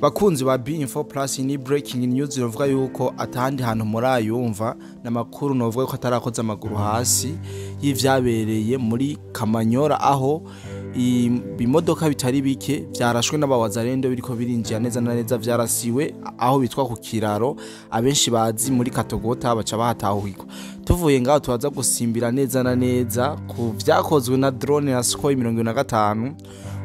Bakunzi ba B-Info Plus, ni breaking news ivuga yuko atahandi hantu murayumva, n'amakuru novuga ko atarakoze amaguru hasi y'ivyabereye muri Kamanyora, aho ibimodoka bitari bike vyarashwe n'abawazarendo biriko birinjira neza na neza, vyarasiwe aho bitwa ku kiraro, abenshi bazi muri Katogota, baca bahatahuhirwa. Tuvuye ngaho tubaza gusimbira neza na neza ku vyakozwe na drone ya Sukhoi 75.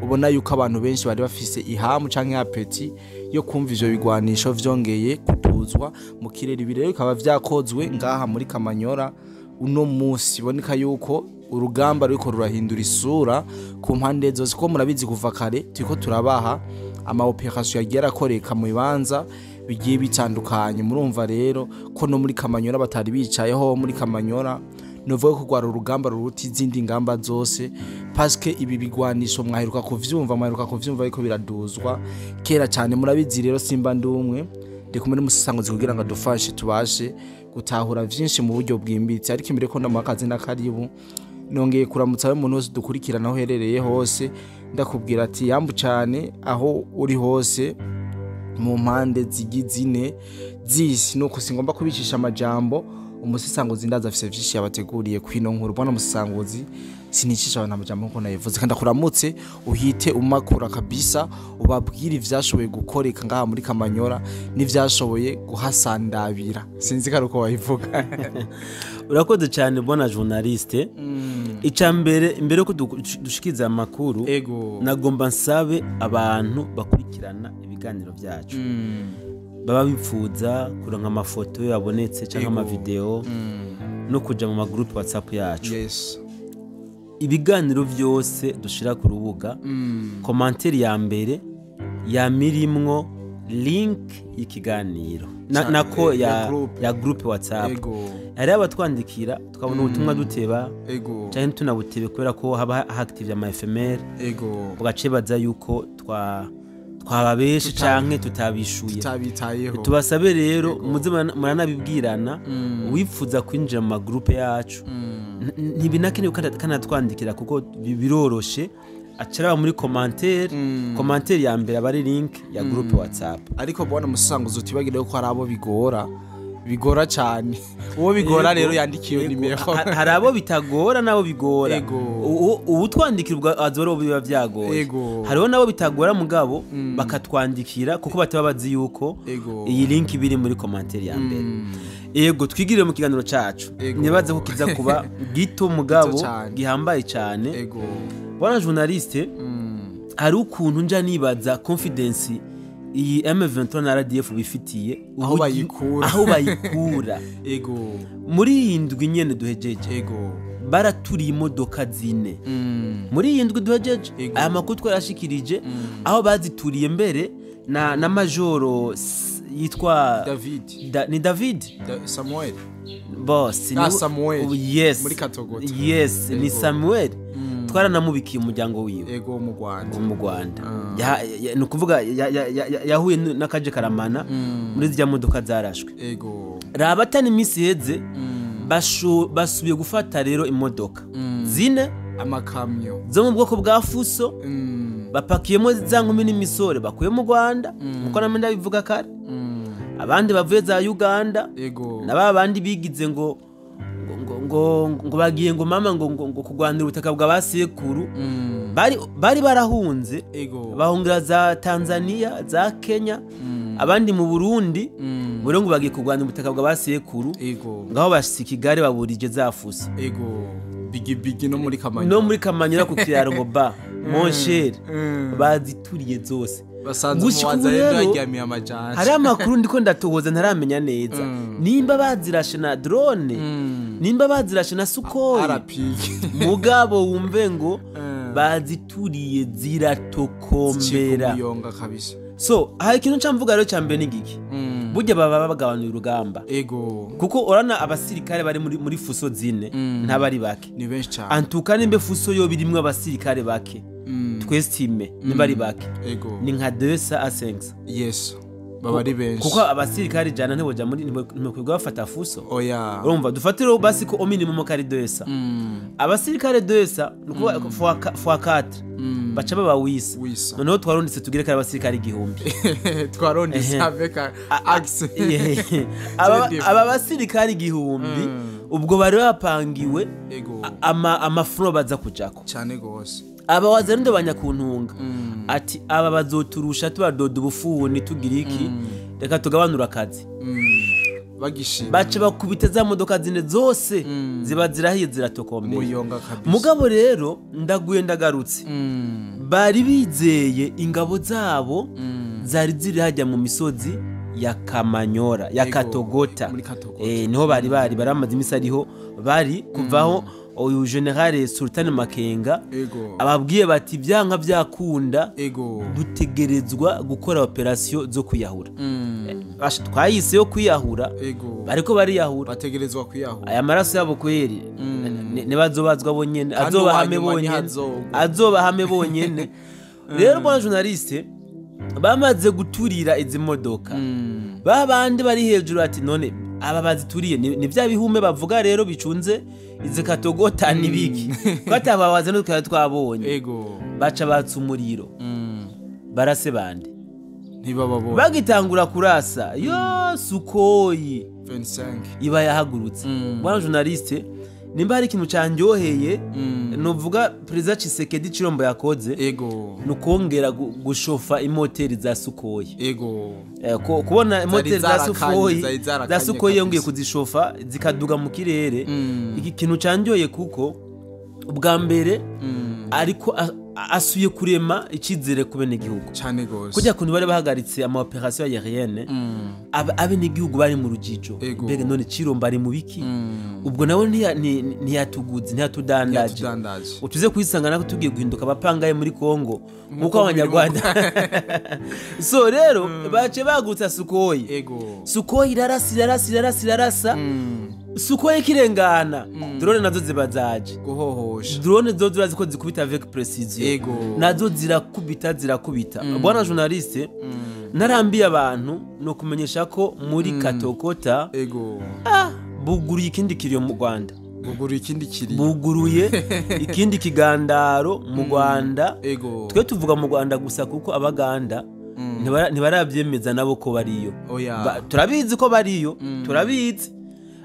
Ubona yuko abantu benshi bari bafise ihamu canke appétit yo kumva ivyo bigwanisho vyongeye kuduzwa mu kirere. Ibi rero bikaba vyakozwe ngaha muri Kamanyora uno musi. Boneka yuko urugamba ruriko rurahindura isura ku mpande zose, kuko murabizi kuva kare turiko turabaha ama opération yagiye arakoreka mu bibanza bigiye bitandukanye. Murumva rero ko no muri Kamanyora batari bicayeho. Muri Kamanyora novuga ko rwari urugamba ruruta izindi ngamba zose, paske ibi bigwanisho mwaheruka kuvyumva ariko biraduzwa kera cyane. Murabizi rero, simba ndumwe, ndi kumwe n'umusasanguzi kugira ngo adufashe tubashe gutahura vyinshi mu buryo bwimbitse. Ariko imbere ko ndamuha akazi na karibu, nongeye kuramutsa umuntu wese dukurikirana aho uherereye hose. Ndakubwira ati yambu cyane aho uri hose mu mpande zigize ine z'isi. Nuko singomba kubicisha amajambo, umusisanguzi ndaza afise vyinshi yabateguriye kwino nkuru. Bwana umusisanguzi, sinicisha abantu amajambo nkuko nabivuze, kandi akuramutse uhite umakura kabisa, ubabwire ivyashoboye gukoreka ngaha muri Kamanyora n'ivyashoboye guhasandabira. Sinzi ko ari uko babivuga. Urakoze cyane, bwana journaliste. Icya mbere, imbere yuko dushikiza amakuru, nagomba nsabe abantu bakurikirana ibiganiro byacu, baba bipfuza kuronka amafoto yabonetse cyangwa amavideo no kuja mu magroupe WhatsApp yacu. Ibiganiro byose dushira ku rubuga, commentaire ya mbere yamirimwo link y'ikiganiro nako ya ya groupe. Ya groupe WhatsApp. Hariho abatwandikira tukabona ubutumwa duteba canke tunabutebe kubera ko haba haactive ama éphémère, ugace baza yuko twababeshe canke tutabishuye. Tutabitayeho. Tubasabe rero muze muranabibwirana. Uwipfuza kwinjira mu magroupe yacu, ntibinakenewe kanatwandikira kuko biroroshe, acaraba muri commentaire. Commentaire ya mbere aba ari link ya groupe WhatsApp. Ariko bwana musanguzi, utibagire ko hari abo bigora, bigora cyane. Uwo bigora rero yandikiye iyo nimero. Hari abo bitagora n'abo bigora. Uwutwandikira ubwo azi ari biba byagoye. Hariho nabo bitagora mugabo bakatwandikira kuko bataba bazi yuko iyi link iba iri muri commentaire ya mbere. Yego, twigirire mu kiganiro cacu. Nibaze ko kiza kuba gito mugabo Gito cane. gihambaye cyane. Bwana journaliste, hari ukuntu nja nibaza confidence iyi M23 na RDF bifitiye, Aho bayikura. Aho bayikura. Muri iyi ndwi nyene duhejeje, baraturiye imodoka zine. Muri iyi ndwi duhejeje, aya makuru twarashikirije aho bazituriye mbere na majoro yitwa David. Ni David. Samuel. Boss. Ah, Samuel. Yes. Muri Katogota. Yes, ni Samuel. Twaranamubikiye umuryango wiwe Ego, mu Rwanda. Mu Rwanda. Ni ukuvuga yahuye n'akaje karamana muri zirya modoka zarashwe. Raba atani iminsi iheze, basubiye gufata rero imodoka zine amakamyo zo mu bwoko bwa fuso, bapakiyemo za nkumi n'imisore bakuye mu Rwanda, nkuko namwe ndabivuga kare, abandi bavuye za Uganda, na ba bandi bigize ngo bagiye ngo mama ngo kurwanira ubutaka bwa basekuru. Bari barahunze, bahungira za Tanzania, za Kenya, abandi mu Burundi, buri ngo bagiye kurwanira ubutaka bwa basekuru. Ngaho bashitse i Kigali baburije za fuso. Ego, bigi bigi no muri Kamanyola. No muri Kamanyura ku kiraro ngo ba mon cher, bazituriye zose. Basanze Gushika ubu umuwanza rero rero, yaryamiye amajanja. Hariho amakuru ndiko ndatohoza ntaramenya neza nimba bazirashe na drone, nimba bazirashe na Sukhoi. Arapike. Mugabo wumve ngo bazituriye ziratokombera. Umuyonga kabisa. So hari ikintu ncamvuga rero cya mbere ni giki: burya baba bagabanuye urugamba, kuko urana abasirikare bari muri fuso zine ntabari bake. Ni benshi cyane. Antuka nimbe fuso yo birimwo abasirikare bake, twestime nimba ari bake, ni nka 200 à 500. Yes, baba ari benshi. Kuko abasirikare 100 ntiboja muri, ntibokwirwa bafata fuso. Oya. Urumva dufatire basi ko au minimum ko ari 200, abasirikare 200, ni ukuvuga fois 4. Baca baba wisa. Wisa. Noneho twarondetse tugire ko ari abasirikare 1000. Twarondetse avec axe. Aba basirikare 1000 ubwo bari bapangiwe amafuro baza kujako cyane gose. Aba wazarinde banyakuntunga ati aba bazoturusha tubadoda ubufuni tugira iki, reka tugabanura akazi. Bagishima bace bakubita za modoka zine zose ziba zirahiye ziratokombera. Mugabo rero ndaguye ndagarutse, bari bizeye ingabo zabo zari ziri hajya mu misozi ya Kamanyora ya Katogota. Niho bari baramaze imisi ariho bari kuvaho. Uyu General Sultan Makenga ababwiye bati byanka byakunda dutegerezwa gukora operation zo kwiyahura. Twayise yo kwiyahura bariko bariyahura, bategerezwa kwiyahura. Aya maraso yabo kweri nibazobazwa bonyene, azobahame bonyene, azobahame bonyene. Rero bwana journaliste bamaze guturira izi modoka, babandi bari hejuru ati none aba bazituriye ni bya bihume bavuga rero bicunze izi Katogota nibiki ko atababaza no twabonye. Ego baca batsa umuriro barase bande ntibababonye, bagitangura kurasa yo Sukhoi 25 iba yahagurutse. Bwana journaliste nimba hari ikintu cyanjyoheye nuvuga President Tshisekedi Chilombo yakoze, ego nukongera gushofa imoteri za Sukhoi. Ego kubona imoteri za Sukhoi yongeye kuzishofa zikaduga mu kirere, iki kintu cyanjyoye kuko ubwa mbere ariko asuye kurema icizere ku bene gihugu cyane gose. Kujya kuntu bari bahagaritse ama operation aérienne, abene gihugu bari mu rujijo, mbega none Chilombo ari mu biki? Ubwo nawe ntiyatuguze ntiyatudandaje, utuze kwisanga nako tugiye guhinduka abapangaye muri Kongo nkuko abanyarwanda. So rero bace bagutsa Sukhoi. Ego Sukhoi irarasa Sukhoi kirengana, drone nazo zibazaje guhohosha. Drone zo zirazi ko zikubita avec précision. Ego nazo zirakubita. Bwana journaliste narambiye abantu no kumenyesha ko muri Katogota ego buguruye ikindi kiriyo mu Rwanda, buguruye ikindi kiriyo, buguruye ikindi kigandaro mu Rwanda. Ego twe tuvuga mu Rwanda gusa kuko abaganda ntibarabyemeza nabo ko bariyo. Turabizi ko bariyo, turabizi.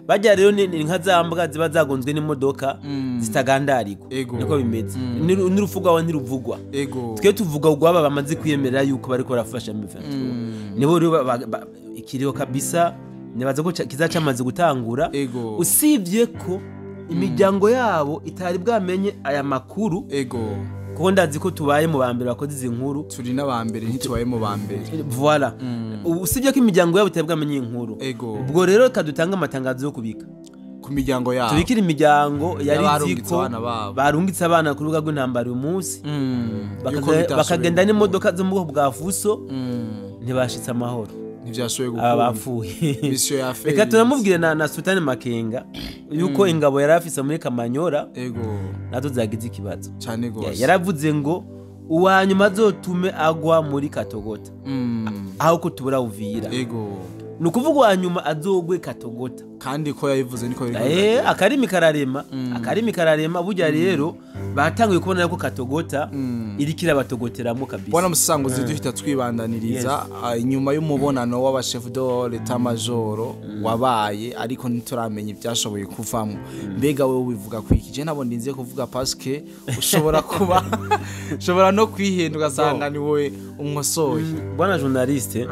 Bajya rero ni nka zambwa ziba zagonzwe n'imodoka zitagandarikwa, niko bimeze. N'urufugwa ntiruvugwa. Twe tuvuga ugwaba bamaze kwiyemerera yuko bariko barafasha M23, nibo rero ikiriyo kabisa nibaza ko kizacamaze gutangura. Usibye ko imiryango yabo itari bwamenye aya makuru. Ego kuko ndazi ko tubaye mu bambere bakoze izi nkuru, turi n'abambere ntitubaye mu bambere. Voilà, usibye ko imiryango yabo itari bwamenye inkuru. Ubwo rero kadutanga amatangazo yo kubika ku miryango yabo, tubikira imiryango yari ziko barungitse abana ku rubuga rw'intambara uyu munsi, bakagenda n'imodoka zo mu bwoko bwa Fuso, ntibashitse amahoro, ntibyashoboye gukunda, abapfuye. Mission ya fe. Reka turamubwire na Sultan Makenga yuko ingabo yari afise muri Kamanyora ego nazo zagize ikibazo cyane gose. Yaravuze ngo uwanyuma azotume agwa muri Katogota aho ko tubura Uvira. Ego nukuvuga uwanyuma azogwe Katogota, kandi ko yayivuze niko biri. Akarimi kararema, akarimi kararema. Burya rero batanguye kubona ko Katogota irikira batogoteramo kabisa. Bwana Musango ziduhita twibandaniriza inyuma y'umubonano w'aba chef de l'état major wabaye, ariko ntituramenya ibyashoboye kuvamo. Mbega wewe ubivuga kwiki? Je nabo ndinze kuvuga parce que ushobora kuba ushobora no kwihenda ugasanga ni wowe unkosoye. Bwana journaliste,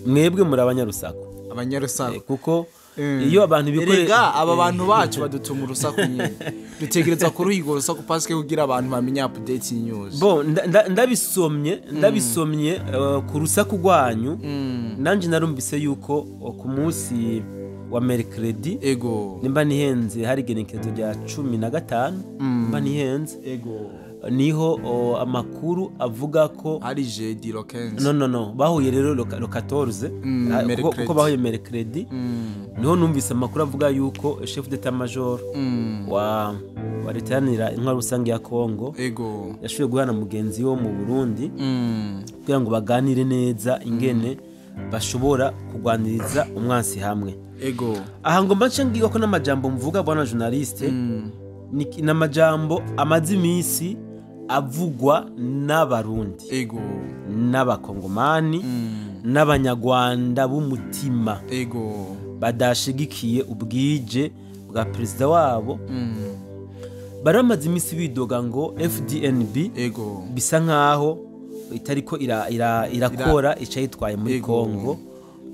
mwebwe muri abanyarusaku, abanyarusaku kuko iyo abantu bikorega aba bantu bacu badutuma urusaku nyine, dutegereza kuruhiga urusaku parce que kugira abantu bamenye update news. Bon, ndabisomye ku rusaku rwanyu. Nanje narumvise yuko ku munsi wa mercredi, ego nimba nihenze hari igenekerezo rya 15, nimba nihenze, ego niho amakuru avuga ko ari jeudi le 15. No bahuye rero le 14, kuko bahuye mercredi. Niho numvise amakuru avuga yuko chef d'état major wa leta intwaro rusange ya Kongo, ego yashoboye guhana mugenzi wo mu Burundi kugira ngo baganire neza ingene bashobora kugwaniriza umwansi hamwe. Ego aha ngomba nce ko n'amajambo mvuga bwana journaliste, ni n'amajambo amaze iminsi Avugwa n'abarundi, ego, n'abakongomani, n'abanyarwanda b'umutima, ego, badashigikiye ubwije bwa perezida wabo. Bari bamaze iminsi bidoga ngo FDNB, ego, bisa nkaho itariko irakora ica yitwaye muri Kongo,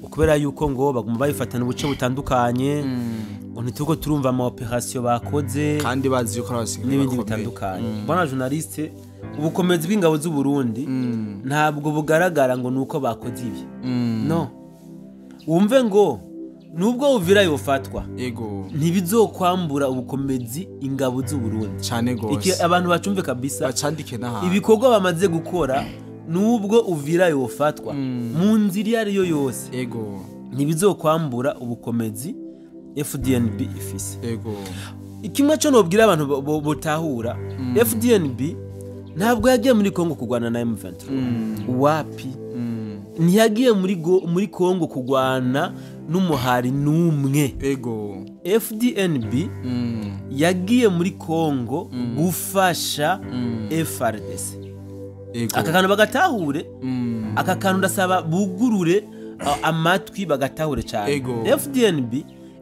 kubera yuko ngo baguma bayifatana ubuce butandukanye, ngo ntituko turumva ama operation bakoze kandi bazi yuko abasirikare n'ibindi bakomeye. Bitandukanye. Bwana journaliste, ubukomezi bw'ingabo z'u Burundi ntabwo bugaragara ngo nuko bakoze ibi. No wumve ngo nubwo Uvira yofatwa, ntibizokwambura ubukomezi ingabo z'u Burundi. Cane Iki gose. abantu bacumve kabisa, bacandike n'ahantu. Ibikorwa bamaze gukora, nubwo Uvira yofatwa mu nzira iyo ariyo yose, ntibizokwambura ubukomezi FDNB ifise. Kimwe cyo nobwira abantu botahura, FDNB ntabwo yagiye muri Kongo kurwana na M23. Wapi, ntiyagiye muri Kongo kurwana n'umuhari n'umwe. FDNB yagiye muri Kongo gufasha FARDC. Aka kantu bagatahure. Aka kantu ndasaba bugurure amatwi bagatahure cyane. FDNB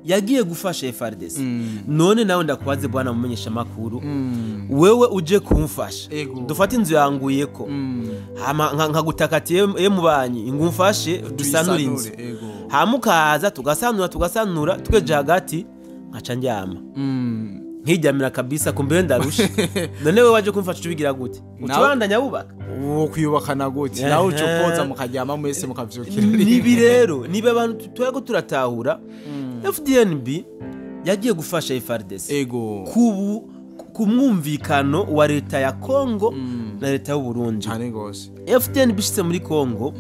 yagiye gufasha FARDC. None nawe ndakubaze, bwana mumenyesha makuru, wewe uje kumfasha, dufate inzu yanguyeko, hama nkagutakatiye ye mubanyi ngo umfashe dusanure inzu, Tuyisanure, ego. hama ukaza tugasanura, tugasanura, tweje hagati nkaca ndyama, nkiryamira kabisa, kumbere ndarusha. None wewe waje kumfasha ubigira gute? Ucubandanya wubaka? Uwo kwiyubakana gute? Nawe uca ukoza mukaryama mwese mukavyukira. Nibi rero niba abantu turako turatahura, FDNB yagiye gufasha FARDC ku mwumvikano wa leta ya Congo na leta y'u Burundi. Cane gose. FDNB ishitse muri Congo,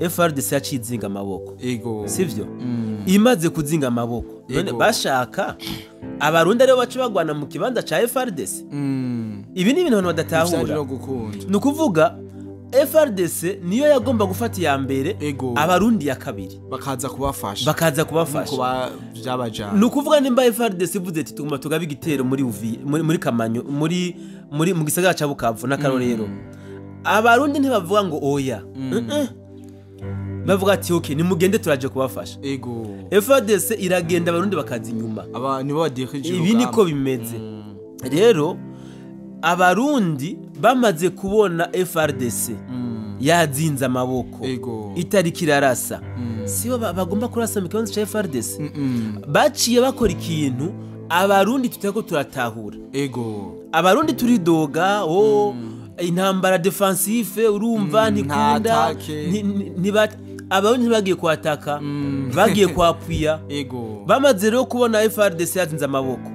FARDC yaciye izinga amaboko. Sivyo? Imaze kuzinga amaboko, none bashaka abarundi aribo baca bagwana mu kibanza ca FARDC? Ibi ni ibintu abantu Vyari badatahura. no gukunda. Ni ukuvuga FARDC niyo yagomba gufata iya mbere, abarundi ya kabiri, bakaza kubafasha. Bakaza kubafasha. Nkuko vyabajana. Ni ukuvuga nimba FARDC ivuze ati tuguma tugaba igitero muri Uvi, muri Kamanyo, muri mu gisagara ca Bukavu n'akarorero, abarundi ntibavuga ngo oya. Bavuga ati okay, nimugende, turaje kubafasha. FARDC iragenda, abarundi bakaza inyuma. Aba nibo badirije. Ibi niko bimeze rero. Abarundi bamaze kubona FARDC yazinze amaboko, itariki irarasa, sibo bagomba kurasa mu kibanza ca FARDC. Baciye bakora ikintu abarundi tutariko turatahura. Abarundi turidoga, o intambara defensive, urumva, ntikunda. Nta attaque. Abarundi ntibagiye kwataka, bagiye kwapwiya. Bamaze rero kubona FARDC yazinze amaboko,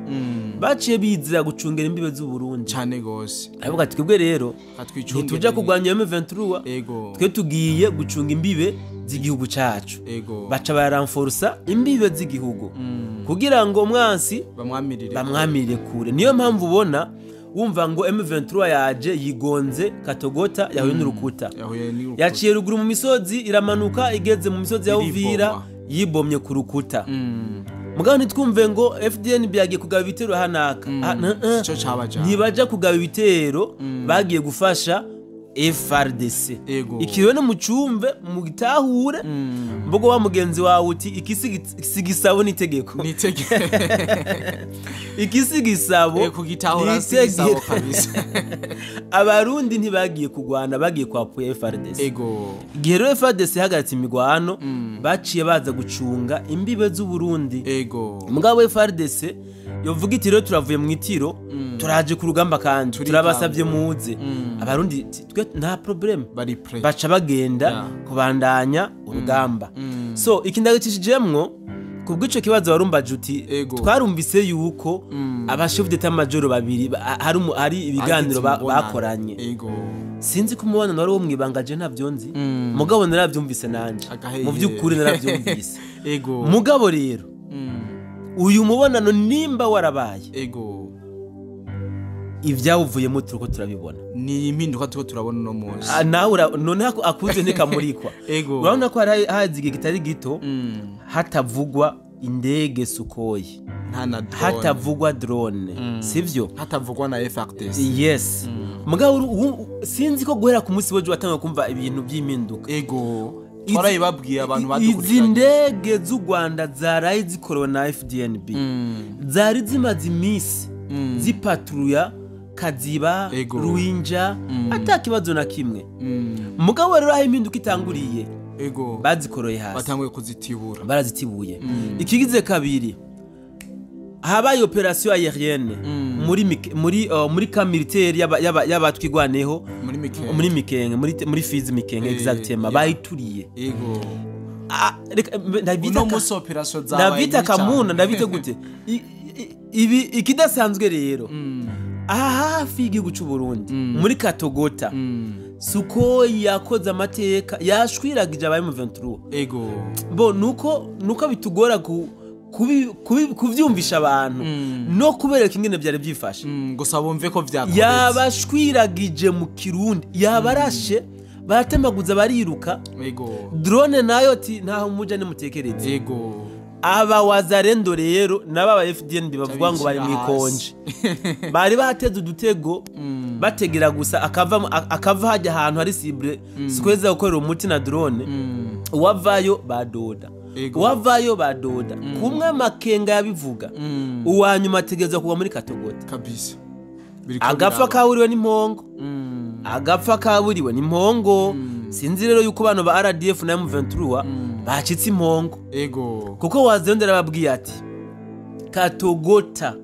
baciye bizira gucungera imbibe z'u Burundi. Cane gose. Aravuga ati twebwe rero katwicungere. ntituja kurwanya M23, twe tugiye gucunga imbibe z'igihugu cacu. Baca baranforsa imbibe z'igihugu kugira ngo umwansi bamwamirire. Bamwamirire kure. Niyo mpamvu ubona wumva ngo M23 yaje yigonze Katogota, yahuye n'urukuta. Yahuye n'urukuta. Yaciye ruguru mu misozi, iramanuka, igeze mu misozi ya Iriboma. Uvira yibomye ku rukuta. Mugabo ntitwumve ngo FDNB yagiye kugaba ibitero hanaka. Ah, Sico cabajana. Ntibaja kugaba ibitero, bagiye gufasha FARDC. Ikiriwe no mucumve mugitahure, mbogo wa mugenzi wawe uti iki si gisabo n'itegeko. Nitege. Iki gisabo Kugitahura si gisabo kabisa. Abarundi ntibagiye kugwana, bagiye kwapuya FARDC. Igihe rero FARDC ihagaritse imigwano, baciye baza gucunga imbibe z'u Burundi. Mugabo FARDC yovuga iti rero turavuye mu itiro, turaje ku rugamba kandi turabasabye muze. Abarundi twe nta problème, bari prêt. Baca bagenda kubandanya urugamba. So iki ndagicishijemwo kubw'ico kibazo warumbaje uti twarumvise yuko aba chef d'état major babiri hari ibiganiro bakoranye. Sinzi ko umubonano wari wo mwibanga, je ntavyo nzi, mugabo naravyumvise nanje. Agaheye. Mu by'ukuri naravyumvise. Mugabo rero uyu mubonano nimba warabaye, ivyawuvuyemo turiko turabibona. Ni impinduka turiko turabona uno munsi. Ah, nawe none akuze ntikamurikwa. Urabona ko hari hazi igihe kitari gito hatavugwa indege Sukhoi, nta na drone, hatavugwa drone, sivyo? Hatavugwa na FARDC. Yes. Mugabo sinzi ko guhera ku munsi w'ejo watangiye kumva ibintu by'impinduka. Ego, twarayibabwiye abantu badukurikiranye. Izi ndege z'u Rwanda zaraye zikorewe na FDNB zari zimaze iminsi zipatruya Kaziba, Ruinja, ata kibazo na kimwe. Mugabo rero aho impinduka itanguriye, ego, bazikoroye hasi, batanguye kuzitibura, barazitibuye. Ikigize kabiri, habaye operation aérienne muri camp militaire y'abatwigwaneho muri Mikenge, muri Fizi Mikenge exactement, bayituriye. Ego, ndabita musi operation zabaye, ndabita kamuna, ndabita gute ibi ikidasanzwe rero. Aha hafi y'igihugu cy'u Burundi muri Katogota, Sukhoi yakoze amateka, yashwiragije aba M23. Ego, bo nuko bitugora kuvyumvisha abantu no kubereka ingene byari byifashe, gusa bumve ko vyakoretse. Yabashwiragije mu Kirundi, yabarashe baratemaguza bariruka. Ego, drone nayo ati ntaho muja nimutekereze. Ego, aba wazarendo rero naba FDNB bavuga ngo bari mwikonje, bari bateze udutego bategera gusa akava hajya ahantu hari cible sikweza gukorera umuti na drone. Uwavayo badoda, uwavayo badoda. Kumwe Makenga yabivuga, uwa nyuma ategeza kuba muri Katogota kabisa. Agapfa kaburiwe n'impongo, agapfa kaburiwe n'impongo. Sinzi rero yuko bano ba RDF na M23 bacitse impongo. Ego, kuko wazendera babwiye ati Katogota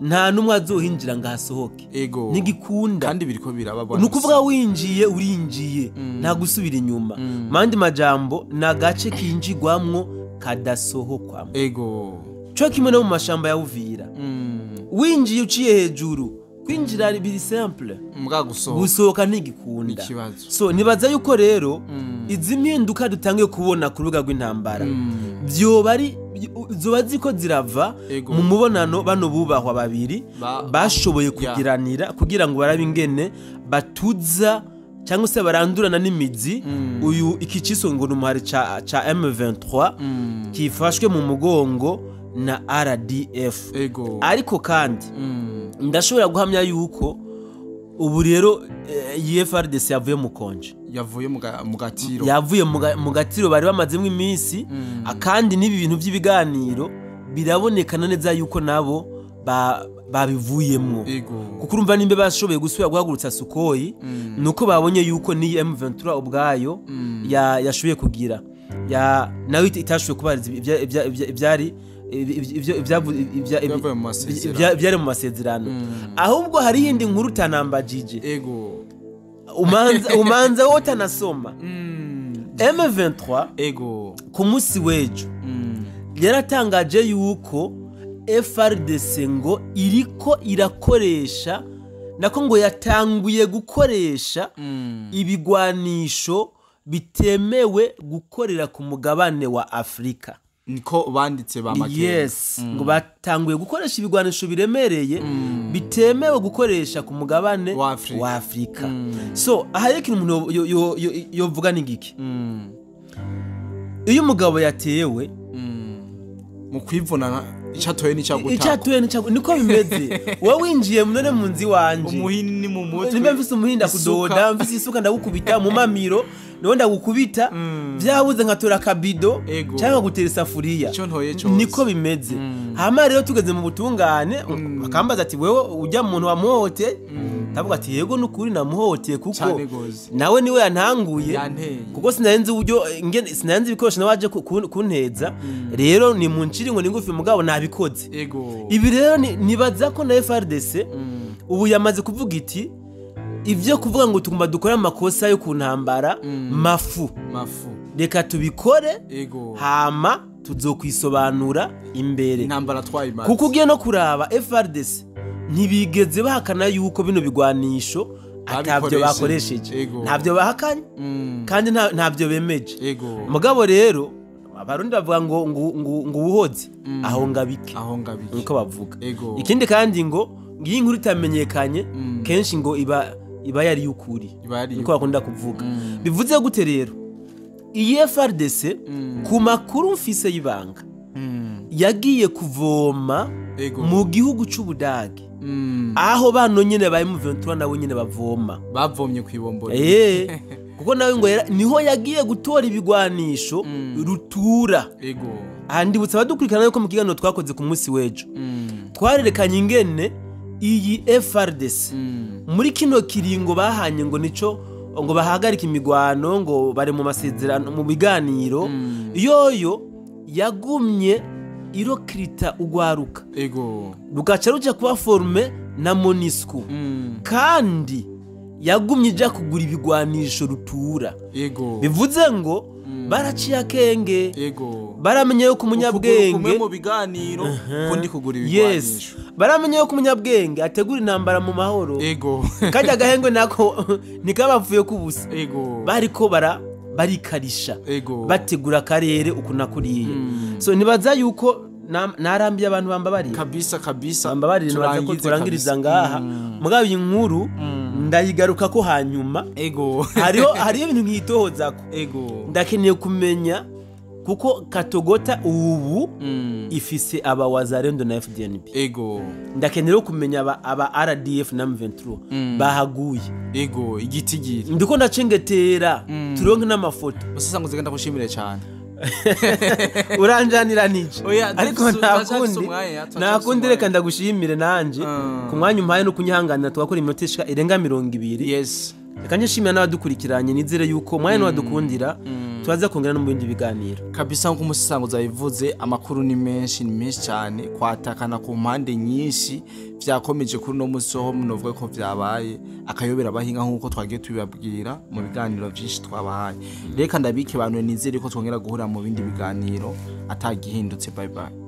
nta numwe azohinjira ngo asohoke. Ego, nigikunda kandi biriko biraba. Nukuvuga winjiye urinjiye, nta gusubira inyuma. Mandi majambo na gace kinjigwamwo kadasohokwamwo. Ego, cyo kimwe no mu mashamba ya Uvira, winjiye uciye hejuru, kwinjira biri simple, mbwa gusohoka ntigikunda. So nibaza yuko rero izi mpinduka dutangiye kubona ku rubuga rw'intambara byoba ari zoba ziko zirava mu mubonano bano bubahwa babiri bashoboye kugiranira kugira ngo barabe ingene batuza cyangwa se barandurana n'imizi uyu ikiciso ngo n'umuhari ca M23 kifashwe mu mugongo na RDF. Ego. Ariko kandi ndashobora guhamya yuko ubu rero FARDC yavuye mu konje, yavuye mu gatiro, yavuye mu gatiro bari bamazemo iminsi. Akandi n'ibi bintu by'ibiganiro birabonekana neza yuko nabo babivuyemwo, kuko urumva nimbe bashoboye gusubira guhagurutsa Sukhoi nuko babonye yuko ni M23 ubwayo yashoboye kugira nawe itashoboye kubariza ibyari ibyari mu masezerano. Ahubwo hari yindi nkuru utanambajije. Ego, umanza wowe utanasoma. M23 ego ku munsi w'ejo yaratangaje yuko FARDC ngo iriko irakoresha, nako ngo yatanguye gukoresha ibigwanisho bitemewe gukorera ku mugabane wa Afrika. Niko banditse ba Makenga. Yes, ngo batanguye gukoresha ibigwanisho biremereye bitemewe gukoresha ku mugabane wa Afrika. So aha rero umuntu yovuga ni ngiki. Iyo umugabo yatewe mu kwivuna icatoye n'icagutako, icatoye n'icagutako niko bimeze. Wowe winjiye none mu nzi wanje, umuhini mu mutwe, nimba mfise umuhinda kudoda, mfise isuka ndagukubita mu mamiro, niwe ndagukubita byabuze nkatora kabido cyangwa gutera isafuriya, niko bimeze. Hama rero tugeze mu butungane bakambaza ati wewe ujya muntu wamuhote, ndavuga ati yego nukuri namuhoteye kuko nawe niwe yantanguye, kuko sinarenze uburyo sinarenze ibikoresho nawe kunteza, rero ni munciri ngo ningufi mugabo nabikoze. Ibi rero nibaza ko na FARDC ubu yamaze kuvuga iti ivyo kuvuga ngo tugomba dukora amakosa yo kuntambara mafu reka tubikore, hama tuzokwisobanura imbere intambara twayimaze. Kuko ugiye no kuraba FARDC ntibigeze bahakana yuko bino bigwanisho atabyo bakoresheje, ntabyo bahakanye kandi ntabyo bemeje. Mugabo rero abarundi bavuga ngo ngo ubuhozi aho ngabike, niko bavuga. Ikindi kandi ngo ngiyi inkuru itamenyekanye kenshi ngo iba yari yukuri, niko bakunda kuvuga. Bivuze gute rero iyi FARDC ku makuru mfise y'ibanga yagiye kuvoma mu gihugu c'Ubudage. Aho bano nyene ba M23 nabo nyene bavoma, bavomye kwibombora. Kuko nawe ngo niho yagiye gutora ibigwanisho rutura. Aha ndibutsa abadukurikirana yuko mu kiganiro twakoze ku munsi w'ejo twarerekanye ingene iyi FARDC muri kino kiringo bahanye ngo nico ngo bahagarike imigwano, ngo bari mu masezerano mu biganiro, yoyo yagumye irokirita ugwaruka rugaca ruja kuba forme na MONUSCO, kandi yagumye ija kugura ibigwanisho rutura. Bivuze ngo baraciye akenge, baramenye yuko umunyabwenge mu biganiro kundi kugura ibigwanisho. Baramenye yuko umunyabwenge ategura intambara mu mahoro. Kajya gahengwe nako nikabavuye kubusa. Bariko barikarisha, bategura akarere ukunakuriye. So nibaza yuko narambiye abantu bambabarira kabisa kabisa, bambabarira, nibaza ko turangiriza ngaha. Mugabo inkuru ndayigaruka ko hanyuma. Hariho ibintu nkitohozako. Ndakeneye kumenya kuko Katogota ubu ifise aba Wazalendo na FDNB. Ndakeneye kumenya aba RDF na M23 bahaguye. Igitigiri. Ndiko ndacengetera turonke n'amafoto. Usasa ngo zigenda kushimire cyane. Uranjanira nije. Ariko ntakundi reka ndagushimire nanje ku mwanya umpaye no kunyihanganira twakora iminota irenga 20. Yes. Reka nshimira n'abadukurikiranye, nizere yuko mwanya wadukundira tubaza kongera no mu bindi biganiro. Kabisa nko umusisango zabivuze, amakuru ni menshi, ni menshi cyane, kwatakana ku mpande nyinshi vyakomeje kuri no musoho munovuga ko vyabaye akayobera abahinga nkuko twagiye tubibabwira mu biganiro byinshi twabahaye. Reka ndabike abantu, nizere ko twongera guhura mu bindi biganiro atagihindutse. Bye bye.